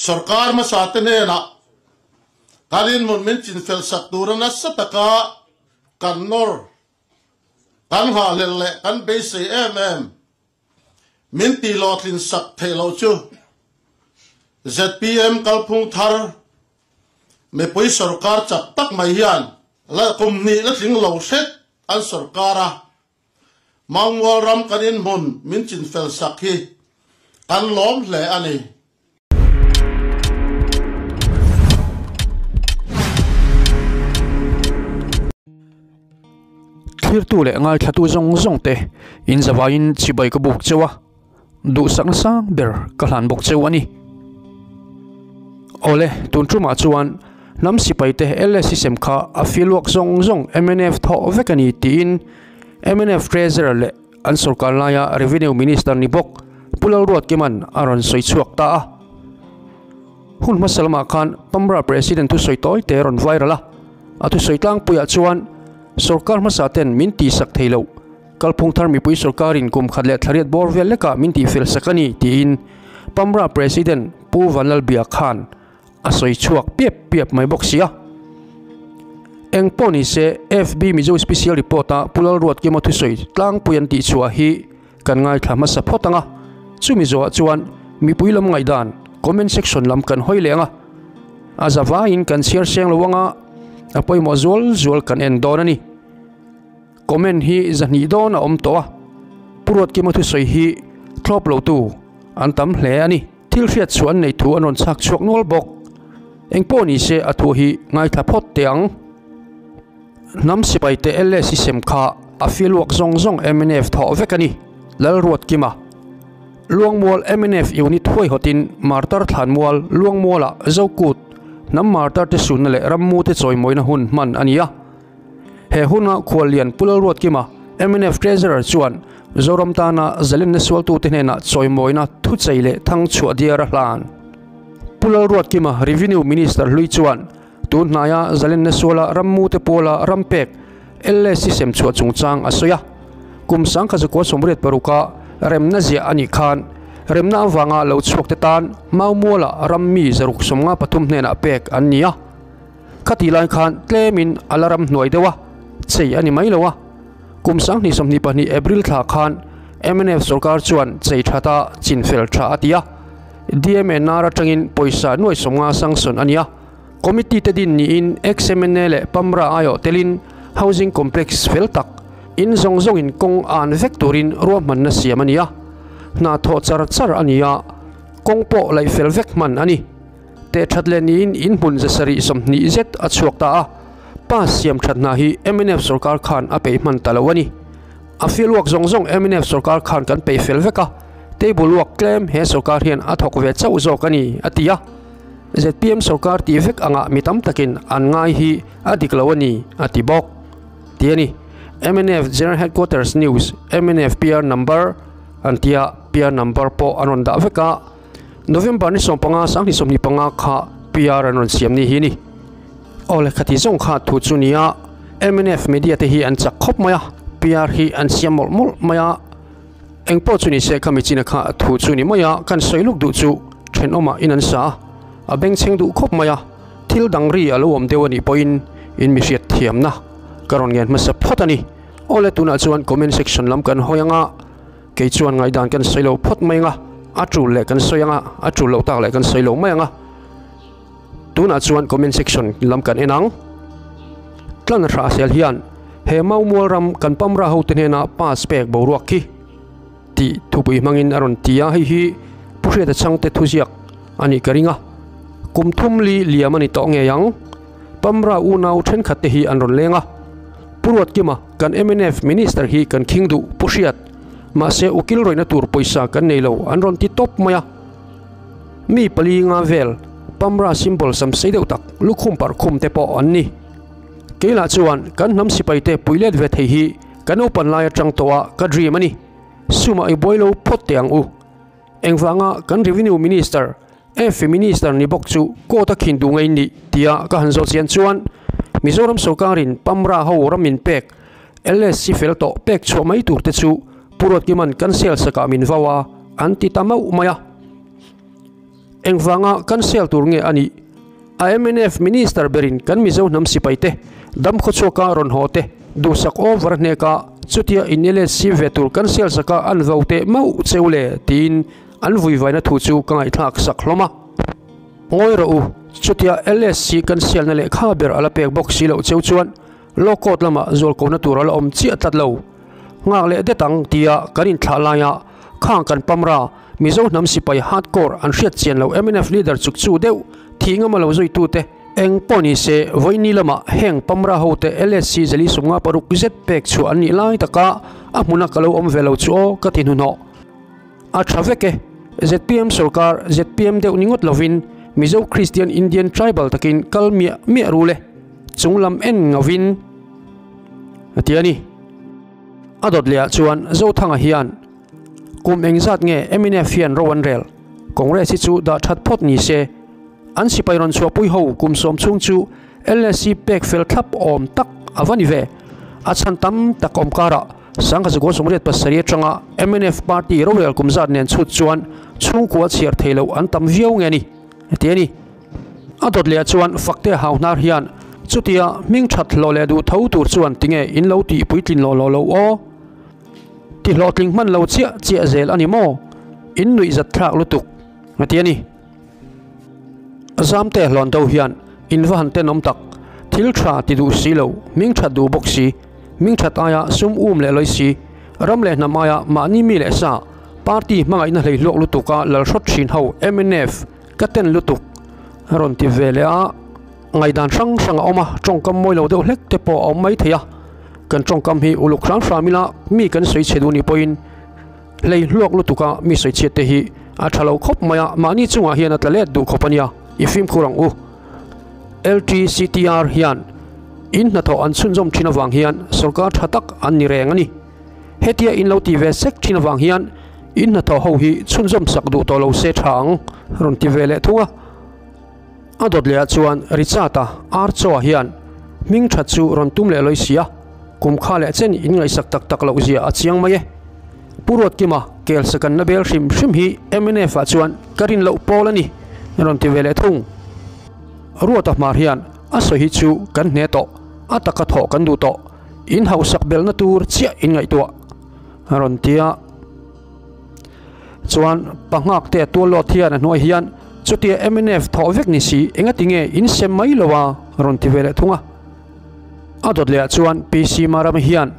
Sorkar hmasa te hnenah kan inhmun min chinfel sak tura nasa taka kan nawr, kan nghahhlelh leh kan beisei em em min tihhlawhtlin sak theih loh chu zpm kalphung thar mipui sorkar chak tak mai hian la kum hnih la tling lo hret an sorkar a. Mangmual ram kan inhmun min chinfel sak hi kan lawm hle a ni. Thlirtu leh ngaithlatu zawng zawng te in zavaiin chibai ka buk cheu a, duhsakna sang ber ka hlan bawk cheu a ni. Awle, tun tumah chuan hnam sipai te LSC sem kha a filuak zawng zawng mnf thawh vek a ni tiin mnf Treasurer leh an sorkar laia Revenue Minister ni bawk Pu Lalruatkima'n a rawn sawi chhuak ta a. Hun hmasa lamah khan Pamra President thusawi tawi te rawn viral a, a thusawi tlangpuiah chuan sorkar hmasa ten min tihsak thei loh, kalphung thar mipui sorkarin kum khat leh thlariat bawr vel lekah min tihfel sak a ni tiin Pamra President Pu Vanlalbia khan a sawi chhuak piap piap mai bawk si a. Eng pawh ni se FB Mizo Special Report a Pu Lalruatkima thusawi tlangpui an tih chhuah hi kan ngaithla hmasa phawt ang a, chumi zawhah chuan mipui lam ngaihdan comment section lam kan hawi leh ang a, a zavaiin kan chhiar seng lo ang a, a pawimawh zual zual kan en dawn a ni. Comment hi zahnih dawn a awm tawh a, Pu Ruatkima thusawi hi thlawp lotu an tam hle a ni. Thil hriat chhuah an neih thu an rawn chhak chhuak nual bawk. Engpawh ni se a thu hi ngaithla phawt teh ang. Hnam sipai te LSC sem kha a filuak zawng zawng mnf thawh vek a ni. Lalruatkima. Luangmual mnf unit huaihawtin Martar Thlanmual Luangmualah Zokut hnam martar te sunna leh rammu te chawimawina hun hman a ni a. He huna Khuallian Pu Lalruatkima, mnf Treasurer chuan Zoram tana zalenna sualtute hnenah chawimawina thuchei leh thang chhuah diar a hlan. Pu Lalruatkima, Revenue Minister hlui chuan tun hnaia zalenna suala rammute pawla ram pek LSC sem chhuah chungchang a sawi a. Kum 1986 remna ziah a nih khan remna avanga lo chhuakte tan Maumuala ram mi 653 hnenah pek an ni a. Khati lai khan tlemin a la ram hnuai deuh a, chei a ni mai lo a. Kum 2022 April thla khan mnf sorkar chuan chei that a chinfel tha a ti a. DMNR atangin pawisa nuai 50 sanction a ni a. Committee te din niin ex-MNA leh Pamra aiawh telin Housing Complex fel tak, in zawng zawngin kawng an vek turin ruahmanna siam a ni a. Hna thawh char char a ni a, kawng pawh laih fel vek hman a ni. Teh that leh niin in hmun zasarih 20 zet a chhuak ta a, pass siam that hna hi mnf sorkar khan a peih hman ta lo a ni. A field work zawng zawng mnf sorkar khan kan peih fel vek a, table work tlem he sorkar hian a thawk ve chauh zawk a ni, a ti a. Zpm sorkar tih vek angah mi tam takin an ngai hi a dik lo a ni, a ti bawk. Ti a ni. Mnf General Headquarters News, mnf PR number an tia, PR number pawh an rawn dah vek a. November ni 15 2025 kha PR an rawn siam ni hi ni. Aw le khati zawng kha thu chu nia mnf media te hi an chak khawp mai a, PR hi an siam mawlh mawlh mai a. Engpawh chu ni se khami china kha thu chu ni mai a, kan sawi luk duh chu thenawmah in an sa a, a bengchheng duh khawp mai a, thil dang ri a lo awm deuh a nih pawhin in mi hriat thiamna ka rawn ngen hmasa phawt a ni. Aw le tunah chuan comment section lam kan hawi ang a. Kei chuan ngaihdan kan sawi lo phawt mai anga, a tul leh kan sawi anga, a tul loh tak leh kan sawi lo mai anga. Tunah chuan comment section lam kan en ang. Tlan hrah sel hian he Maumual ram kan Pamra hote hnena pass pek boruak khi tih thupui hmangin a rawn ti a, hei hi Pu Hriata Chhangte thuziak a nih ka ring a. Kum thum li liam a ni tawh ngei ang. Pamra unau thenkhat te hi an rawn leng a. Pu Ruatkima, kan mnf Minister hi kan khing duh Pu Hriat, mahse ukil rawihna tur pawisa kan nei lo an rawn ti tawp mai a. Mi pali nga vel Pamra symbol sam sei deuh tak lukhum parh khum te pawh an ni. Keilah chuan kan hnam sipai te pui let ve thei hi ka naupan lai atang tawh a ka dream a ni. Sumah i buai lo phawt teh ang u. Engvanga kan Revenue Minister F Minister ni bawk chu court a khin duh ngei ni tia ka han zawh chian chuan Mizoram sorkarin Pamra ho ram in pek LSC fel tawh pek chhuah mai tur te chu Pu Ruatkima'n cancel sakah min vau a an ti ta mauh mai a. Engvanga cancel tur nge a nih? A mnf Minister berin kan Mizo hnam sipaite dam khawchhuaka rawn haw te duhsak over hneka chutia in LSC ve tur cancel saka an vo teh mauh cheu le tiin an vuivaina thu chu ka ngaihthlak sak hlawm a. Ngawi rawh u, chutia LSC cancel na lehkha ber a la pek bawk si loh cheu chuan Law Court lamah zualkona tur a la awm chiah tlat lo. Nghak leh det ang tia kan inthlah laia khang kan pamra Mizo hnam sipai hardcore an hriat chian lo mnf leader chuk chu deuh thih ngam a lo zuitute eng pawh ni se vawiini lamah heng pamra hote LSC zali sumnga paruk zet pek chhuah an nih lai taka a hmuna ka lo awm ve lo chu aw ka ti hnuhnawh. A tha vek e. Zpm sorkar zpm deuh ni ngawt lovin Mizo Christian Indian tribal takin kal miah miah rul e. Chunglam en ngauhin a ti a ni. A dawt lehah chuan Zothanga hian kum engzat nge mnf hian ro an rel? Congress hi chu dah that phawt ni se. An sipai rawn chhuahpui ho kum sawm chhung chu LSC pek fel thlap awm tak a va ni ve. A chhan tam tak awm karah Sangha Zakua Sawmriat pasarih atanga mnf party rorel kum zat nen chhut chuan chhungkua chhiar thei loh an tam viau nge ni? A ti a ni. A dawt lehah chuan Fakte Hauhnar hian chutia hming that hlawh leh duh tho tur chuan tinge in lo tih puitlin lawh lawh lo aw? Ti hlawhtling hman lo chiah chiah zel a ni maw? In nuih zat thlak lutuk a ti a ni. Zamte hlawn do hian in va han tenawm tak, thil tha ti duh si lo, hming that duh bawk si, hming that aia sum um leh lawi si, ram leh hnam aia mahni mi leh sa, party hmangaihna hlei hluak lutuka lal hrawt thin ho mnf, Ka ten lutuk a rawn ti ve leh a, ngaihdan hrang hrang a awm a, tawngkam mawi lo deuh hlek te pawh a awm mai thei a, kan tawngkam hi uluk hram hram ila mi kan sawi chhe duh nih pawhin hlei hluak lutuk a mi sawi chhiat te hi a tha lo khawp mai a, mahni chungah hian a tla let duh khawp a nia, i fimkhur ang u. LTCTR hian in hnathawh an chhunzawm thin avang hian sorkar tha tak an ni reng a ni. Hetia in lo ti ve sek thin avang hian in hnathawh ho hi chhunzawm sak duh tawh lo se tha ang rawn ti ve leh thung a. A dawt lehah chuan Richard-a Archo-a hian hming that chu rawn tum leh lawi si a, kum kha leh chen in ngaihsak tak tak loh zia a chiang mai e. Pu Ruatkima kel sakanna bel hrim hrim hi mnf ah chuan ka rin loh pawl a ni rawn ti ve leh thung. Ruata hmar hian a sawi hi chu kan hne tawh, a taka thawh kan duh tawh. In hausak belhna tur chiah in ngaihtuah a rawn ti a. Chuan Panghak te tual lawt hian a hnuai hian chutia mnf thawh vek ni si engati nge in sem mai lo a rawn ti ve leh thung a. A dawt leh ah chuan PC Marama hian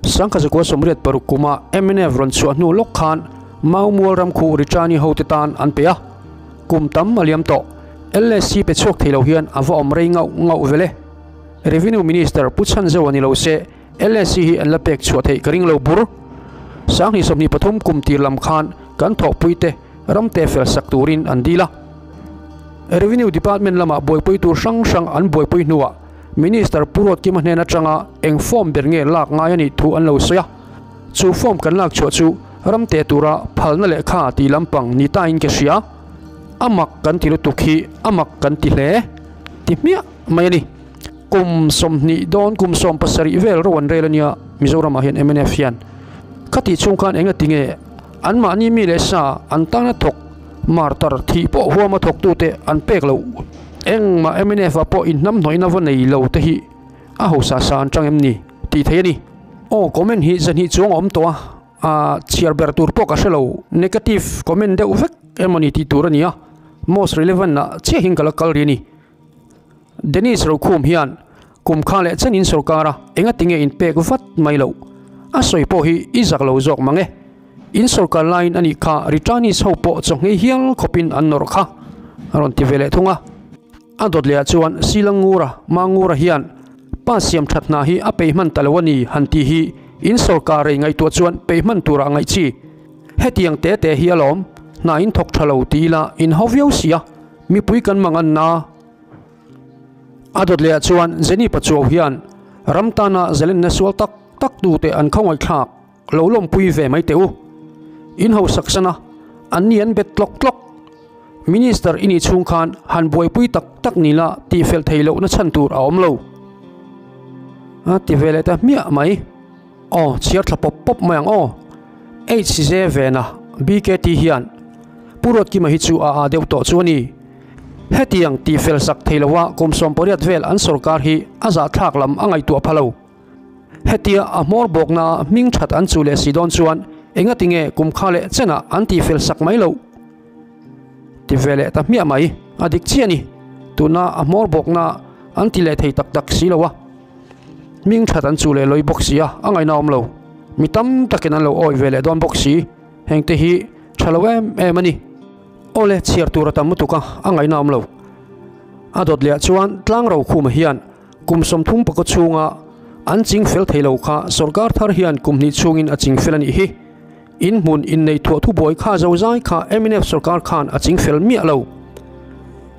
Sangkha Zakua 86 kuma mnf rawn chhuah hnu lawk khan Maumual ramkhuh Richani hote tan an pe a. Kum tam a liam tawh. LSC pe chhuak thei lo hian a va awm rei ngauh ngauh vel e. Revenue Minister Pu Chhanzeu a ni lo se, LSC hi an la pek chhuah theih ka ring lo bur. Sanghnih 23 kum tir lam khan kan thawhpuite ramte fel sak turin an dil a. Revenue Department lamah buaipui tur hrang hrang an buaipui hnuah Minister Pu Ruatkima hnen atanga eng form ber nge lak ngai a nih thu an lo sawi a. Chu form kan lak chhuah chu ramte tura phalna lehkha tih lampang ni tain ka hria. A mak kan ti lutuk hi a mak kan ti hle ti hmiah. mai a ni. Kum 20 dawn kum 70 vel ro an rel a nia Mizoramah hian mnf hian khatih chhung khan enga tinge anmahni mi leh sa an tana thawk martar thih pawh huama thawktute an pek loh engmah mnf ah pawh inhnamhnawihna va nei lo te hi a hausa sa an chang em ni tih theih a ni. Aw comment hi zahnih chuang a awm tawh a, a chhiar ber tur pawh ka hre lo negative comment deuh vek emawni tih tur a ni a, most relevant ah chiah hian ka la kal rih a ni. Dennis Rokhum hian kum kha leh chenin sorkara engati nge in pek vat mai loh? A sawi pawh hi i zak lo zawk mang e. In sorkar laiin a nih kha returnees ho pawh chawhngei hial khawpin an nawrh kha a rawn ti ve leh thung a. A dawt lehah chuan Silangura, Mangura hian pa siam that hna hi a peih hman ta lo a ni han tih hi in sorkar rei ngaihtuah chuan peih hman turah ngaih chi. Hetiang te te hi alawm, hna in thawk tha lo ti ila in hau viau sia. Mipui kan mang an na. A dawt lehah chuan Jenny Pachuau hian ram tana zalenna sual tak tak tute an khawngaihthlak lo lawmpui ve mai teh u. In hausak sana an ni an bet tlawk tlawk. Minister i nih chhung khan han buaipui tak tak ni la tihfel thei lohna chhan tur a awm lo. A ti ve leh ta hmiah mai. Aw chhiar thla pawp pawp mai ang aw. HJ Vena BKT hian. Pu Ruatkima hi chu a â deuh tawh chu a ni. Hetiang tih fel sak thei loa kum 80 vel an sorkar hi a zahthlak lam a ngaihtuah pha lo. Hetia a hmawr bawknaa hming that an chu leh si dawn chuan engati nge kum kha leh chenah an tih fel sak mai loh? Ti ve leh ta hmiah mai. A dik chiah a ni. Tuna a hmawr bawknaa an ti leh thei tak tak si lo a. Hming that an chu leh lawih bawk si a, a ngaihna awm lo. Mi tam takin an lo awih ve leh dawn bawk si. Hengte hi tha lo em em a ni. Awle, chhiar tur a tam lutuk a, a ngaihna awm lo. A dawt leh ah chuan tlang ro khumah hian kum 30 pakaw chhunga an ching fel thei lo kha sorkar thar hian kum hnih chhungin a ching fel a nih hi. In hmun inneih thuah thubuai kha zozai kha mnf sorkar khan a ching fel miah lo.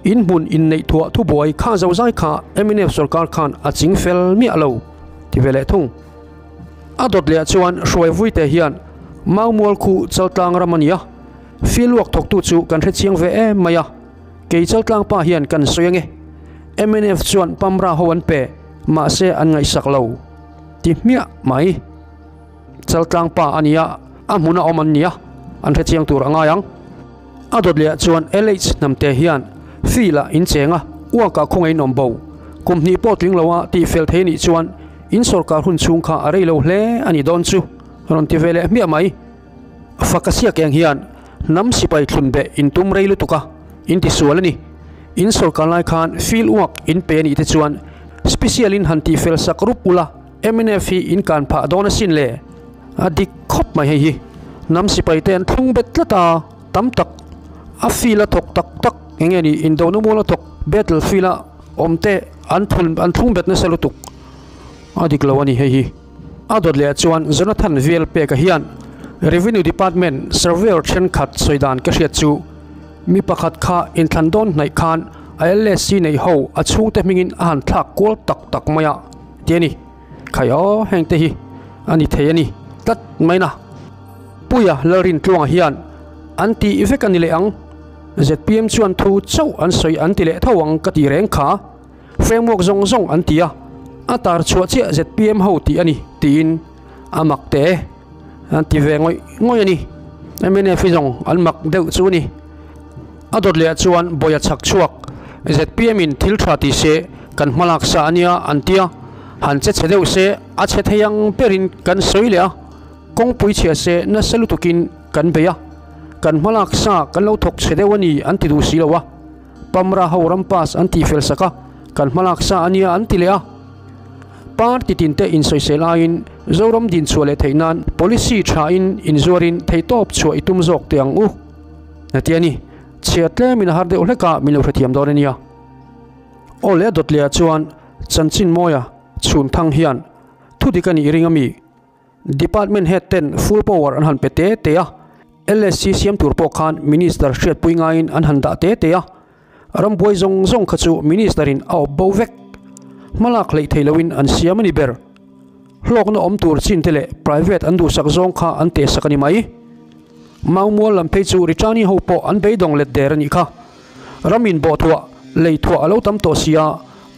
In hmun inneih thuah thubuai kha zozai kha mnf sorkar khan a ching fel miah lo, ti ve leh thung. A dawt leh ah chuan hruai vuite hian Maumual khu Chaltlang ram a ni a, filuak thawktu chu kan hre chiang ve em mai a, kei Chaltlang pa hian kan sawi ange. Mnf chuan Pamra ho an pe, mahse an ngaihsak lo, ti hmiah mai. Chaltlang pa a nia, a hmuna awm an nia, an hre chiang tur a ngai ang. A dawt leh ah chuan LH hnamte hian field ah in cheng a, uak ah khawngaih in awm bo. Kum hnih pawh tling lo a tih fel thei nih chuan in sawrkar hun chhung kha a rei lo hle a ni dawn chu rawn ti ve leh hmiah mai. Faka siak eng hian hnam sipai thlun beh in tum rei lutuk a, in ti sual a ni. In sawrkar lai khan field uak in pe a nih te chuan special in han tih fel sak rup ula, Mnf hi in kan phah dawn asin le? A dik khawp mai hei hi. Hnam sipai te an thlung bet tlat a, tam tak a field a thawk tak tak eng nge ni indona mual a thawk battle field a awm te an thun an thlung bet nasa lutuk. A dik lo a ni hei hi. A dawt leh ah chuan Jonathan Vial peka hian Revenue Department Surveyor thenkhat sawi dan ka hriat chu mi pakhat kha inthlan dawn hnaih khan a LSC neih ho a chhungte hmingin a han thlak kual tak tak mai a. Ti a ni. Khai aw, heng te hi a ni thei a ni tlat mai na. Puia Lalrintluanga hian an tih vek a ni leh ang. Zpm chuan thu chauh an sawi an ti leh tho ang ka tih reng kha. Framework zawng zawng an ti a, a tar chhuah chiah zpm ho tih a ni tiin a mak teh e. An ti ve ngawih ngawih a ni. Mnf hi zawng an mak deuh chu a ni. A dawt leh ah chuan Bawia chhak chhuak zpm in thil tha ti se kan hmalak sa a nia an tia, han che chhe deuh se a chhe thei ang berin kan sawi leh a, kawngpui chhia se nasa lutukin kan bei a, kan hmalak sa kan lo thawk chhe deuh a ni an ti duh si lo a, Pamra ho ram pass an tih fel sak a, kan hmalak sa a nia an ti leh a. Party tin te insawisel aiin Zoram din chhuah leh theih nan policy tha in inzuarin theihtawp chhuah i tum zawk teh ang u. Heti a ni, chhiar tlemin a har deuh hlek a, min lo hrethiam dawn a nia. Aw leh a dawt leh ah chuan chanchin mawia chhun thang hian thu dik a nih ring a mi? Department head ten full power an han pe te te a, LSC siam tur pawh khan Minister hriatpui ngaiin an han dah te te a, rambuai zawng zawng kha chu Minister in a awp bo vek. Hmalak hleih thei loin an siam a ni ber. Hlawkna awm tur chin te leh private an duhsak zawng kha an tehsak a ni mai. Maumual lam phei chu Richani ho pawh an beidawng let der a nih kha. Ram in bawh thuah, lei thuah a lo tam tawh sia,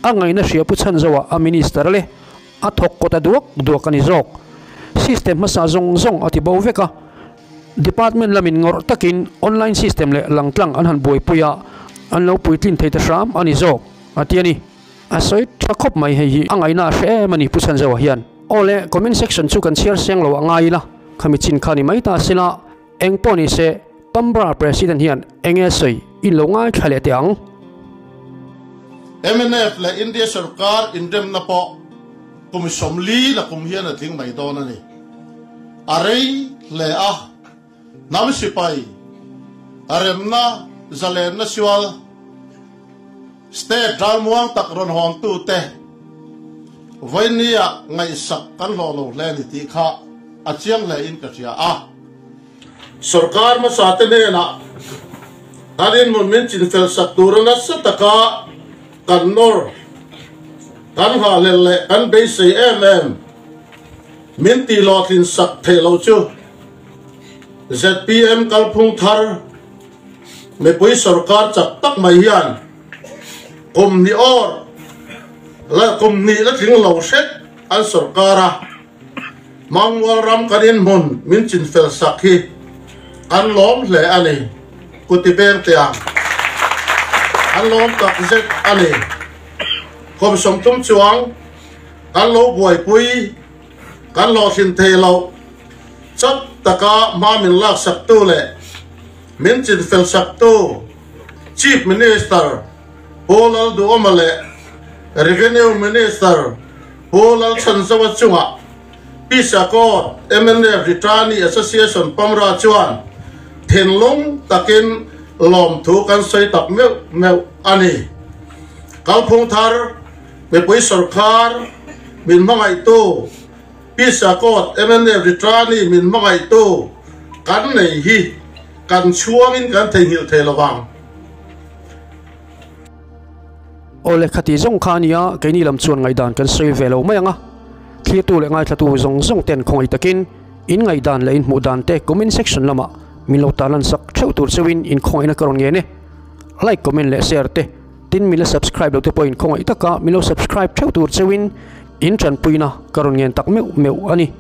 a ngaihna hria pu chhan zoah a minister le a thawk kawt a duak duak a ni zawk. System hmasa zawng zawng a ti bo vek a. Department lamin ngawrh takin online system leh langtlang an han buaipui a, an lo puitlin thei ta hram a ni zawk, a ti a ni. A sawi tha khawp mai hei hi a ngaihna a hre em a ni Pu Chhanzoa hian. Aw le, comment section chu kan chhiar seng lo a ngai ila, khami chin kha ni mai ta sela, eng pawh ni se Pambra President hian eng nge sawi in lo ngaithla leh teh ang. Mnf leh India sorkar inremna pawh kum 40 la kum hian a tling mai dawn a ni. A rei hle a, hnam sipai a remna zalenna sual State ralmuang tak rawn hawntute vawinia ngaihsak kan hlawh lo hle a ni tih kha a chiang hle in ka hria a. Sorkar hmasa te hnenah kan inhmun min chinfel sak tura nasa taka kan nawr, kan nghahhlelh leh kan beisei em em min tihhlawhtlin sak theih loh chu zpm kalphung thar Mipui sorkar chak tak mai hian kum hnih awr leh kum hnih la tling lo hret an sorkar a, Mangmual ram kan inhmun min chinfel sak hi kan lawm hle a ni. Kuti beng teh ang. An lawm tak zet a ni. Kum 30 chuang kan lo buaipui, kan hlawhtlin thei loh chak taka hma min laksaktu leh min chinfelsaktu Chief Minister Pu Lalduhawma leh Revenue Minister Pu Lalchhanzawa chungah Pisakawt mnf Returnee Association Pamra chuan thinlung takin lawmthu kan sawi tak meuh meuh a ni. Kalphung thar mipui sawrkar min hmangaihtu Pisakawt mnf Returnee min hmangaihtu kan nei hi kan chhuangin kan theihnghilh thei lovang. Awle khati zawng kha a nia, keini lam chuan ngaihdan kan sawi ve lo mai ang a. Thlirtu leh ngaithlatu zawng zawng ten khawngaih takin in ngaihdan leh in hmuh dan te comment section lamah min lo tarlan sak theuh tur cheuhin in khawngaihna ka rawn ngen e. Like, comment leh share te, tin min la subscribe lo te pawhin khawngaih taka min lo subscribe theuh tur cheuhin in tanpuina ka rawn ngen tak meuh meuh a ni.